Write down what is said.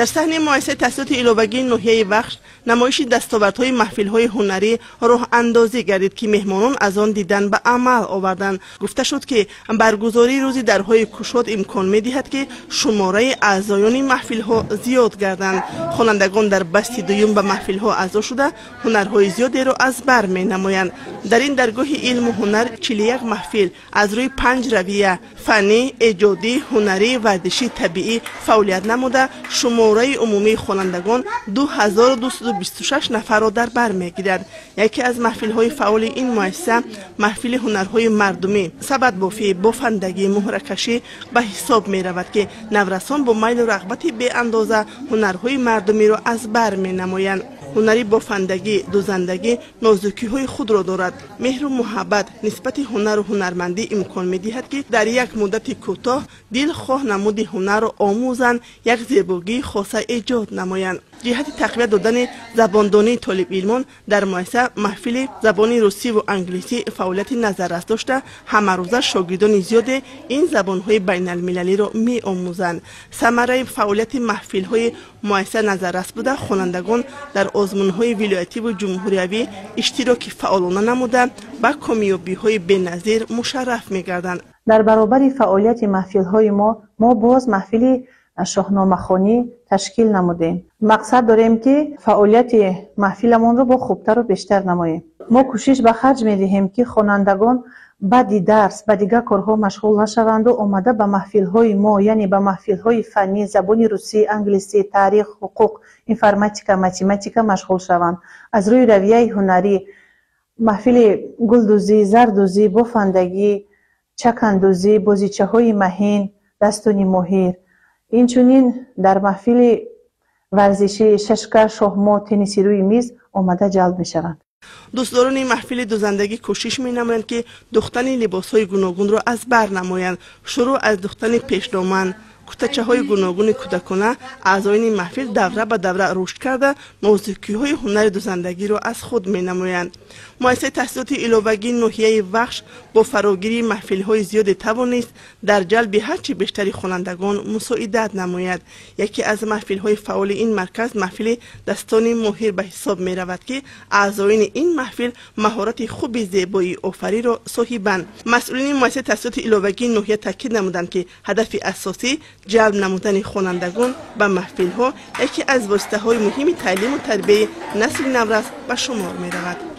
Дар саҳни муассисаи таҳсилоти иловагии ноҳияи Вахш намоиши дастовардҳои маҳфилҳои ҳунарӣ роҳандозӣ гардид, ки меҳмонон аз он дидан ба амал оварданд. Гуфта шуд, ки баргузории рӯзи дарҳои кушод имкон медиҳад, ки шумораи аъзоёни маҳфилҳо зиёд гарданд. Хонандагон дар басти дуюм ба маҳфилҳо аъзо шуда, ҳунарҳои зиёдеро аз бар менамоянд. Дар ин даргоҳи илму ҳунар 41 маҳфил аз рӯи 5 равия фаннӣ, эҷодӣ, ҳунарӣ, варзишӣ, табиӣ фаъолият намуда, шумораи умумии хонандагон 2226 нафарро дар бар мегирад. Яке аз маҳфилҳои фаъоли ин муассиса маҳфили ҳунарҳои мардумӣ, сабадбофӣ, бофандагӣ, муҳракашӣ ба ҳисоб меравад, ки наврасон бо майлу рағбати беандоза ҳунарҳои мардумиро аз бар менамоянд. Ҳунари бофандагӣ, дузандагӣ нозукиҳои худро дорад. Меҳру муҳаббат нисбати ҳунару ҳунармандӣ имкон медиҳад, ки дар як муддати кӯтоҳ дилхоҳ намуди ҳунарро омӯзанд, як зебогии хоса эҷод намоянд. Ҷиҳати тақвият додани забондонии толибилмон дар муассиса маҳфили забони русиву англисӣ фаъолияти назаррас дошта, ҳамарӯза шогирдони зиёде ин забонҳои байналмилалиро меомӯзанд. Самараи фаъолияти маҳфилҳои муассиса назаррас буда, хонандагон дар озмунҳои вилоятиву ҷумҳуриявӣ иштироки фаъолона намуда, ба комёбиҳои беназир мушарраф мегарданд. Дар баробари фаъолияти маҳфилҳои мо боз маҳфили шоҳномахонӣ ташкил намудем. Мақсад дорем, ки фаъолияти маҳфиламонро бо хубтару бештар намоем. Мо кӯшиш ба харҷ медиҳем, ки хонандагон баъди дарс ба дигар корҳо машғул нашаванду омада ба маҳфилҳои мо, яъне ба маҳфилҳои фаннӣ, забони русӣ, англисӣ, таърих, ҳуқуқ, информатика, математика машғул шаванд. Аз рӯи равияи ҳунарӣ маҳфили гулдӯзӣ, зардӯзӣ, бофандагӣ, чакандӯзӣ, бозичаҳои маҳин, дастони моҳир, инчунин дар маҳфили варзишӣ шашка, шоҳмот, тенниси рӯи миз омада ҷалб мешаванд. Дӯстдорони маҳфили дузандагӣ кӯшиш менамоянд, ки духтани либосҳои гуногунро аз бар намоянд. Шурӯъ аз духтани пешдоман, кутачаҳои гуногуни кӯдакона, аъзоини маҳфил давра ба давра рушд карда, нозукиҳои ҳунари дузандагиро аз худ менамоянд. Муассисаи таҳсилоти иловагии ноҳияи Вахш бо фарогирии маҳфилҳои зиёде тавонист дар ҷалби ҳарчи бештари хонандагон мусоидат намояд. Яке аз маҳфилҳои фаъоли ин марказ маҳфили дастони моҳир ба ҳисоб меравад, ки аъзоини ин маҳфил маҳорати хуби зебоиофариро соҳибанд. Масъулини муассисаи таҳсилоти иловагии ноҳия таъкид намуданд, ки ҳадафи асосӣ ҷалб намудани хонандагон ба маҳфилҳо яке аз воситаҳои муҳими таълиму тарбияи насли наврас ба шумор меравад.